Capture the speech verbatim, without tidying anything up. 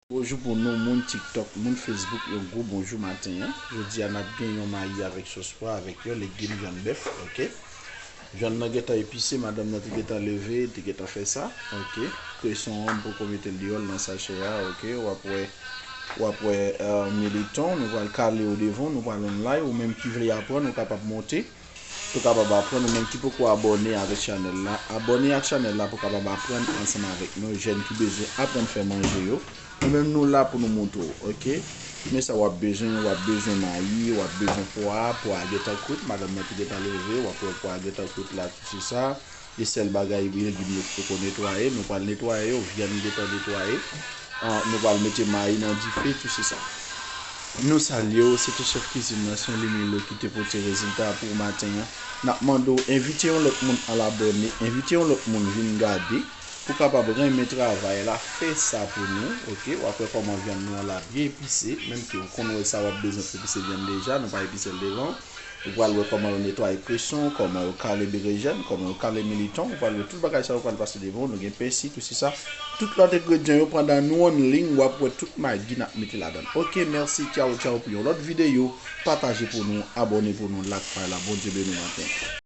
Bonjou pou nou, moun TikTok, moun Facebook, yon gwo bonjou maten an. Jodi a, n ap gen yon mayi avèk sòs pwa, avèk yon legim, vyann bèf, oke. Vyann nan gentan epise, madanm nan te gentan leve, te gentan fè sa, oke. Kreson an, m poko mete l deyò, l nan sachè a, oke. W ap wè, w ap wè, euh, militon, nou pral kale yo devan, nou pral on live, ou menm ki vle aprann, ou kapab monte. Pou kapab aprann, ou menm ki poko abòne avèk chanèl la, abòne ak chanèl la pou kapab aprann ansanm avèk nou, jèn ki bezwen aprann fè manje yo. Nou menm nou la pou nou moutre w, oke? Men sa w ap bezwen, w ap bezwen mayi, w ap bezwen pwa, pwa a gentan kwit, madanm nan te gentan leve, w ap wè pwa a gentan kwit la, tout se sa. E sèl bagay, legim yo poko netwaye, nou pral netwaye yo, vyann gentan netwaye. Ah, nou pral mete mayi nan dife, tout se sa. Nou salye w, se te chèf kizin nan, se yon limilo ki te pote rezilta pou w maten an. N ap mande w envite yon lòt moun al abòne, envite yon lòt moun vin gade, pou kapab renmen travay la, fè sa pou nou, oke? W ap wè kòman vyann nou an la byen epise, menm ke w konn wè sa w ap bezwen pou epise vyann deja, nou pa epise l devan. Ou pral wè kòman yo netwaye kreson, kòman yo kale berejèn, kòman yo kale militon, ou pral wè tout bagay sa yo pral pase devan w, nou gen pèsi, tout se sa. Tout lòt engredyan yo, pandan nou on liy, w ap wè tout magi n ap mete ladan l. Oke, mèsi, tchaw, tchaw, pou yon lòt videyo. Pataje pou nou, abòne pou nou, like paj la. Bondye beni w maten.